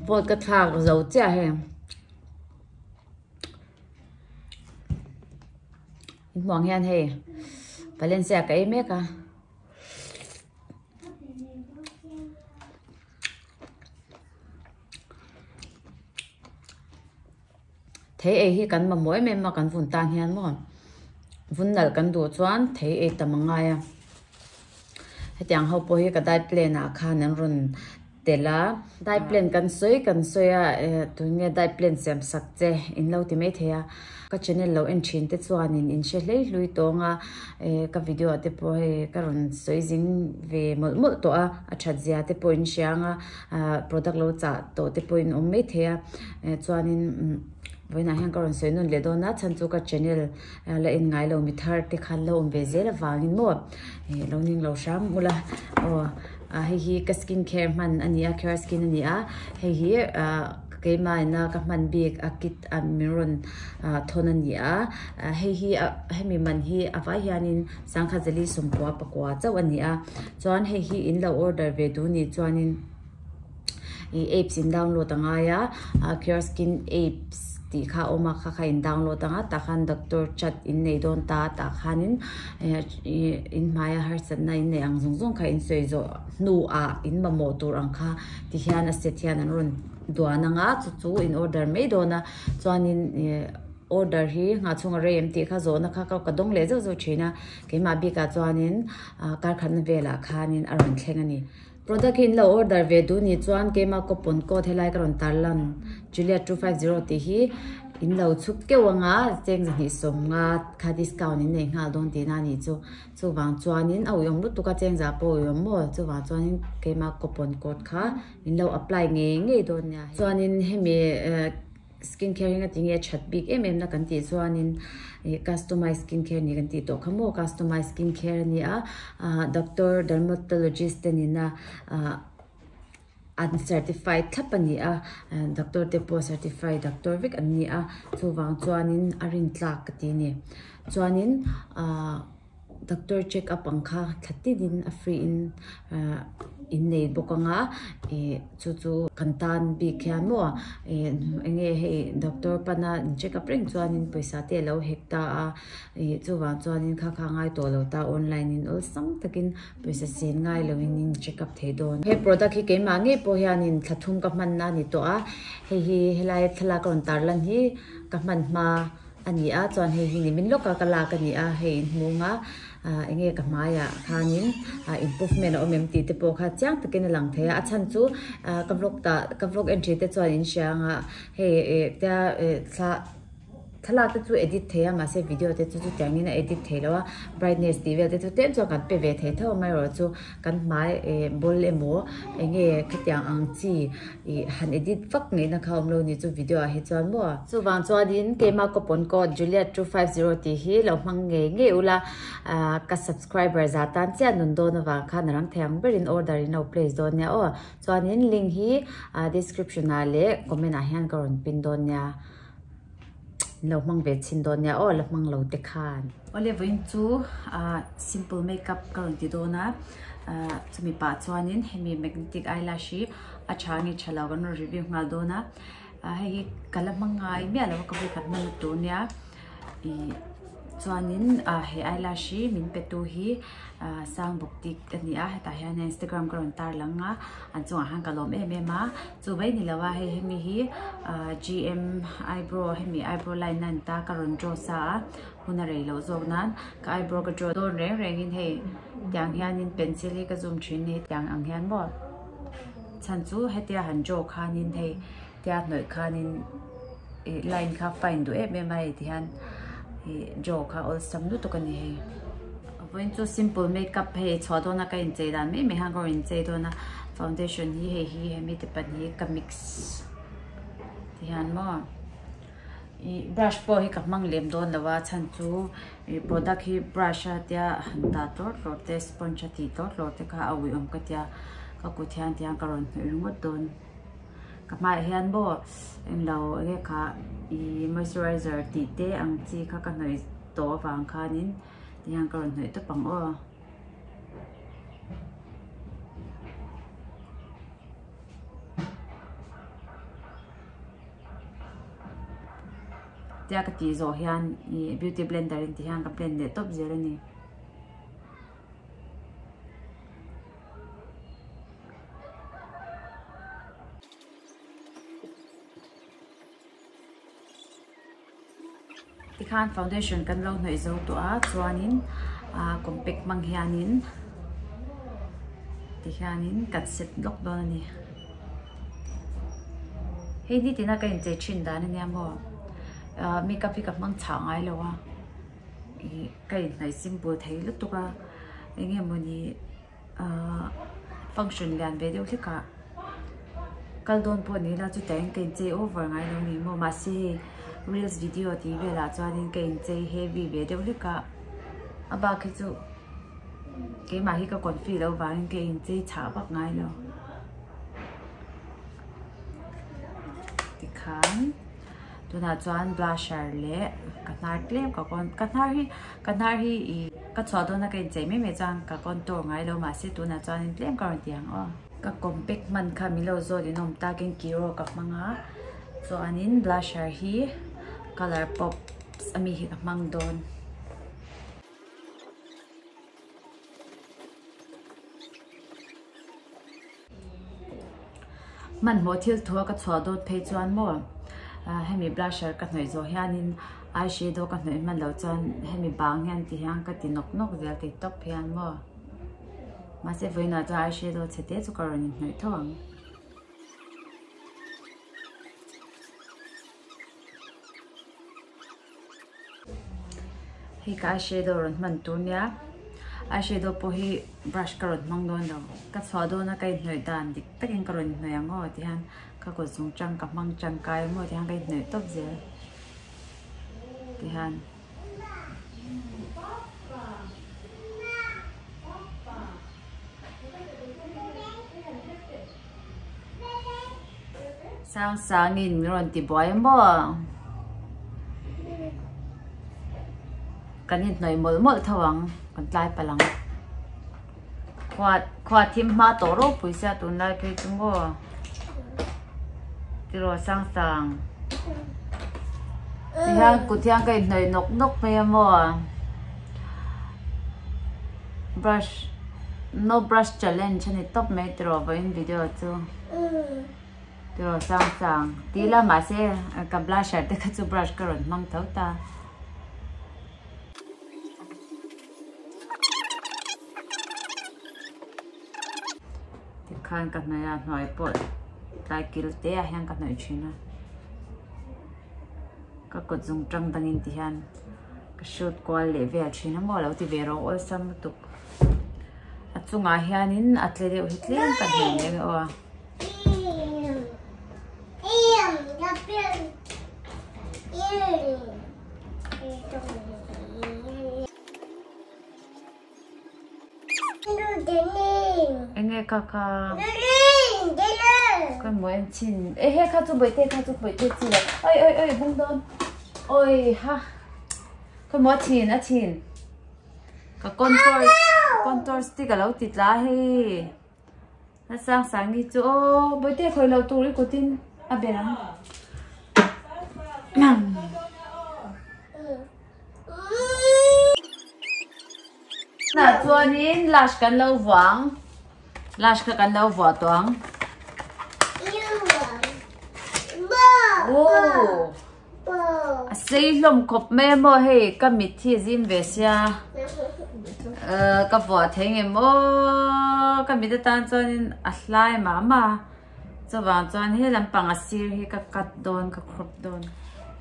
Vote ka thlak zo chiah hei. Inhmuh ang hian hei Valencia ka ei mek a. Thei ei hi kan mamawh em em a kan vun tan hian maw vun nalh kan duh chuan thei ei tam a ngai a hetiang ho pawh hi ka diet plan ah khan an rawn tel a diet plan kan sawi kan sawi a eh tunge diet plan siam sak che in lo ti maithei a ka channel lo en thin te chuanin in hre hlei hlui tawng a eh ka video ah te pawh hei ka rawn sawi zing ve mawlh mawlh tawh a a that zia te pawh in hria ang a. ah product lo chah tawh te pawhin awm mai thei a eh chuanin umm vawiinah hian ka rawn sawi nawn leh dawn a chhan chu ka channel la en ngai lo mi thar te khan lo awm ve zel avangin maw eh lo ning lo hram ula aw ah hei hi ka skin care hman a ni a care skin a ni a hei hi ah keimah ina ka hman bik a kit a min rawn ah thawn a ni a ah hei hi ah hemi man hi a vai hianin sangkhat zali sawmpua pakua chauh a ni a. Chuan hei hi in lo order ve duh nih chuanin ih apps in download a ngai a ah cure skin apps tih kha a awm a kha kha in download ang a tah khan doctor chat in nei dawn ta a tah khanin ih in hmaia harsatna in neih ang zawng zawng kha in sawi zawh hnuah in mamawh tur ang kha ti hian a set hian an rawn duan ang a chu chu in order mai dawn a chuanin ih order hi nghah chhunga rei em tih kha zawhna kha ka dawng leh zeuh zeuh thin a keimah bikah chuanin. ah karkhatna velah khanin a rawn thleng a ni. Product hi in lo order ve duh nih chuan keimah coupon code helai ka rawn tarlan Juliet 250 tih hi in lo chhuk keuh anga cheng zahnih sawmnga kha discount in nei nghal dawn tihna a nih chu. Chuvang chuanin a uiawm lutuk a cheng zah pawh a uiawm maw chuvang chuanin keimah coupon code kha in lo apply ngei ngei dawn nia. Chuanin hemi eh. Skin care hi nga tinge that bik em em na kan tih chuanin ih customize skin care ni kan tih tawh kha maw customize skin care a ni a ah doctor dermatologist te nena ah an certified thlap a ni a doctor te pawh certified doctor vek an ni a chuvang chuanin a rintlak ka ti a ni chuanin ah. Doctor check up ang kha thla tinin a free in ahh in nei bawk ang a ih chu chu kan tan bik hian maw ih eng nge hei doctor pana in check up reng chuanin pawisa te alo hek ta a ih chuvang chuanin kha kha a ngai tawh lo ta online in awlsam takin pawisa sen ngai loin in check up thei dawn. He product hi keimah ngei pawh hianin thla thum ka hmanna a ni tawh a hei hi helai thlalak a rawn tarlan hi ka hman hma. A ni a chuan hei hi nimin lawka ka lak a ni a hei inhmung a ah enge ka hmaiah khanin ah improvement a awm em tih te pawh kha chiang takin a lang thei a a chhan chu ah ka vlog tah ka vlog entry te chuan in hria ang a hei eh tia eh thla thlalak te chu edit thei a mahse video te chu chutiangin a edit thei lo a brightness tih vel te chu tlem chuan kan pe ve thei tho amaherawh chu kan hmai eh ball emaw enge khatiang ang chi Ih han edit vak ngaihna kha awm lo ni chu video ah hi chuan maw. Chuvang chuanin keimah coupon code Juliet 250 tih hi lo hmang ngei ngei ula ah ka subscriber za tan chiah nun dawn avang khan a rang thei ang berin order in lo place dawn nia aw. Chuanin link hi ah description ah leh comment ah hian ka rawn pin dawn nia. Lo hmang ve chhin dawn nia aw la hmang lo te khan. Awle vawiin chu ah simple makeup ka rawn ti dawn a ah chumi pah chuanin hemi magnetic eyelash hi a tha nge tha lo kan rawn review nghal dawn a ah hei hi ka la hmang ngai miah lo a ka vawikhat hman tur nia ih chuanin ah he eyelash hi min pe tu hi ah sang boutique a ni a hetah hian instagram ka rawn tar lang a an chungah khan ka lawm em em a. Chu mai ni lo a hei hemi hi ah gm eyebrow hemi eyebrow line na an ta ka rawn draw sa a hun a rei loh zawk nan ka eyebrow ka draw dawn reng reng in hei tiang hian in pencil hi ka zoom thin ni tiang ang hian maw chhan chu hetia han draw khan in hei tia hnawih khan in ih line kha fine duh em em a hei ti hian ih draw kha awlsam lutuk a ni hei. Vawiin chu simple makeup hei chhuah dawn a ka inchei dan mai mai khan ka rawn inchei dawn a foundation hi hei hi hemi te pahnih ka mix ti hian maw ih brush pawh hi ka hmang lem dawn lo a chhan chu ih product hi brush a tia han dah tlawr tlawr te sponge a tih tlawr tlawr te kha a uiawm ka tia ka kut hian ti hian ka rawn hnawih ringawt dawn ka hmaiah hian maw englo enge kha ih moisturizer tih te ang chi kha ka hnawih tawh avang khanin. Tihian ka rawn hnawih tawp ang aw. Tia ka tih zawh hian ih beauty blender in ti hian ka blend leh tawp zel a ni. Tikhan foundation kan lo hnawih zo tawh a chuanin ah compact hmang hianin tihianin kan set lawk dawn a ni. Hei nitin a ka inchei thin dan ania maw ah makeup hi ka hmang chhah ngai lo a ih ka inhnawih simple thei lutuk a eng nge mawni ahh function lian ve deuh hlek ah kal dawn pawh ni ila chutah hian ka inchei over ngai lo ni maw mahse hei reels video tih velah chuanin ka inchei heavy ve deuh hlek a a bak hi chu keimah hi ka confi loh vangin ka inchei chhah vak ngai lo tikhan tunah chuan blusher leh ka hnar tlem ka ka hnar hi ka hnar hi ih ka chhuah dawn a ka inchei mai mai chuan ka contour ngai lo mahse tunah chuanin tlem ka rawn ti ang aw. Ka compact hman kha min lo zawt in awm takin kiro ka hmang a chuanin blusher hi colour pop ami hi ka hmang dawn. Hmanhmawh thil thu a ka chhuah dawt phei chuan maw hemi blusher ka hnawih zawh hianin eyeshadow ka hnawih hman loh chuan hemi bang hian ti hian ka ti nawk nawk zel ti tawp hian maw mahse vawiinah chuan eyeshadow chhe te chu ka rawn inhnawih tho ang. Hei ka eyeshadow rawn hman tur nia eyeshadow pawh hi brush ka rawn hmang dawn lo ka chhuah dawn a ka inhnawih dan dik takin ka rawn inhnawih ang aw tihian ka kut zung tang ka hmang tangkai maw tihian ka inhnawih tawp zel tihian. Sang sangin min rawn ti buai maw? Kan inhnawih mawlh mawlh tho ang, kan tlai palh ang. Khua khua thim hma tawh ropui sia tunlai phei chu maw? Tiraw sang sang. Tihian kut hian ka inhnawih nawk nawk mai a maw? Brush no brush challenge a ni tawp mai tiraw vawiin video chu. Tiraw sang sang tih la mahse ka blusher te kha chu brush ka rawn hmang tho ta. Tikhan ka hnawih a hnuai pawh tlai kil te ah hian ka hnawih thin a ka kut zung tang dangin ti hian ka shoot kual leh vel thin a maw lo ti ve rawh awlsam lutuk a chungah hianin a tle deuh hi tlem ka hmu leh ang aw. Enge ka ka ka mo en chin e he kha chu boite kha chu boite chi la oi oi oi bung don oi ha ka mo chin a chin ka contour contour stick alo ti tla hei a sang sang hi chu aw boite khoi lo tur i kutin a ber ang Tunah chuanin lash kan lo vuah ang lash kha kan lo vuah tawh ang oh a sei hlawm khawp mai a maw hei ka mit hi a zim ve sia ah ka vuah thei ngem aw ka mit atan chuanin a hlai mah mah a chuvang chuan he lampang a sir hi ka cut dawn ka crop dawn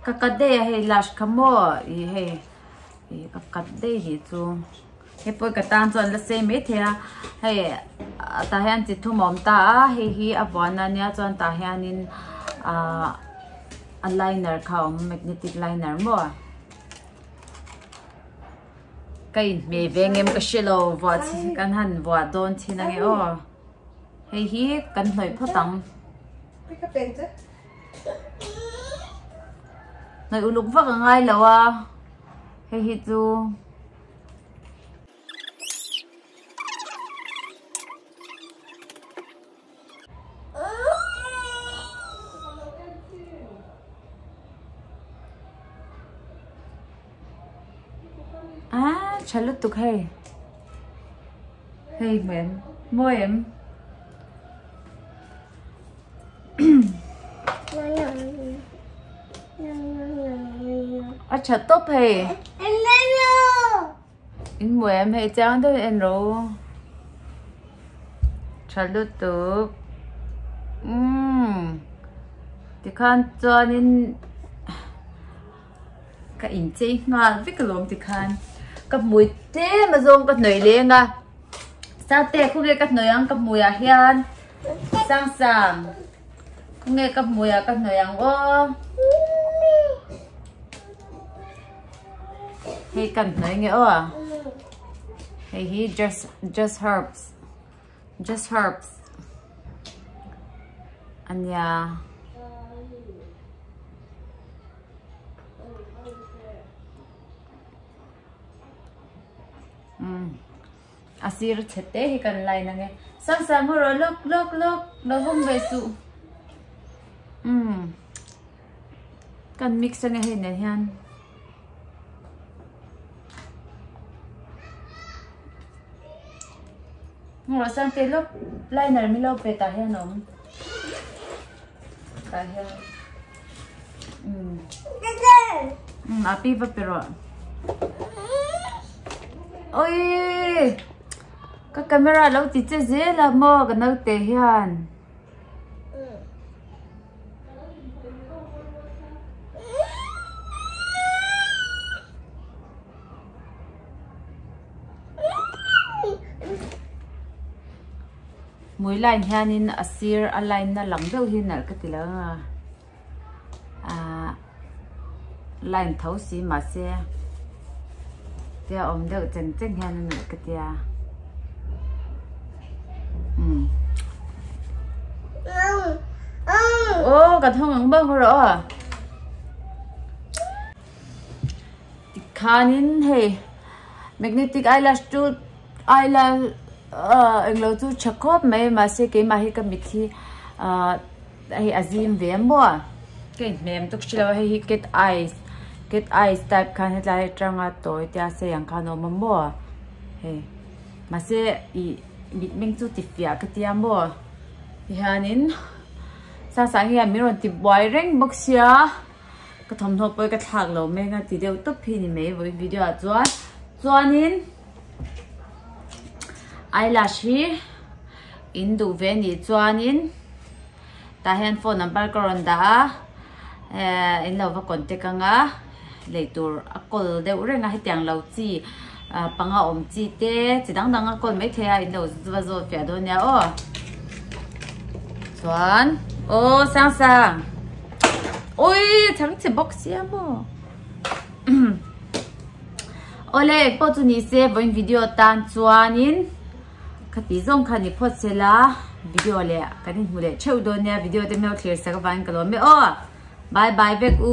ka cut daih a hei lash kha maw ih hei ih ka cut daih hi chu hei pawh ka tan chuan la sei maithei a hei tah hian chi thum a awm ta a hei hi a vuahna ania chuan tah hianin ahh a liner kha a awm magnetic liner maw ka inhmeh ve ngem ka hre lo vuah kan han vuah dawn chin ange aw. Hei hi kan hnawih phawt ang. Hnawih uluk vak a ngai lo a, hei hi chu. Tha lutuk hei. Hei hmu em? Mawi em? A tha tawp hei. In hmu em hei chiang deuhin en ro. Tha lutuk. Umm. Tikhan chuanin ka inchei nghal vek alawm tikhan ka hmui tlem azawng ka hnawih leng a. Sate khawnge ka hnawih ang ka hmuiah hian Sangsang khawnge ka hmuiah ka hnawih ang aw. Hei kan hnawih nge aw. Hei hi just just herbs just herbs ania. Umm a sir chhe te hi kan line ang e sang sang haw rawh lawk lawk lawk lo vawm ve suh umm kan mix ang e hei nen hian haw rawh sang te lawk liner mi lo pe tah hian a awm tah hian. Umm a pi va pe rawh. Oi! Ka camera lo ti che zel a maw ka naute hian. Hmui line hianin a sir a line na lang deuh hi nalh ka ti lo a ahh line tho si mahse tia awm deuh cheng cheng hian a nalh ka tia umm aw ka thawng ang bawk rawh aw tikhanin hei magnetic eyelash chu eyelash ahh englo chu tha khawp mai mahse keimah hi ka mit hi ahh hei a zim ve maw ka inhmem tuk hrelo a hei hi cat eyes cat eyes type khan hetlai atanga tawi te a sei ang khan a awm a maw hei mahse ih mitmeng chu ti fiah ka tia maw tihianin sang sang hian min rawn ti buai reng bawk sia. Ka thawmhnaw pawh hi ka thlak lo mek a ti deuh tawp hi ni mai vawiin video ah chuan chuanin eyelash hi in duh ve anih chuanin tah hian phone number ka rawn dah a eh in lo va contact ang a lei tur a kawl deuh reng a hetiang lo chi ah panga awm chi te chi dang dang a kawl maithei a in lo va zawt fiah dawn nia aw chuan aw sang sang. Ui chhang che bawk sia maw. Awle pawh chu ni se vawiin video tan chuanin khati zawng kha ni phawt se la video leh kan inhmu leh theuh dawn nia video te hmel thlir sak avangin ka lawm e aw bye bye vek u.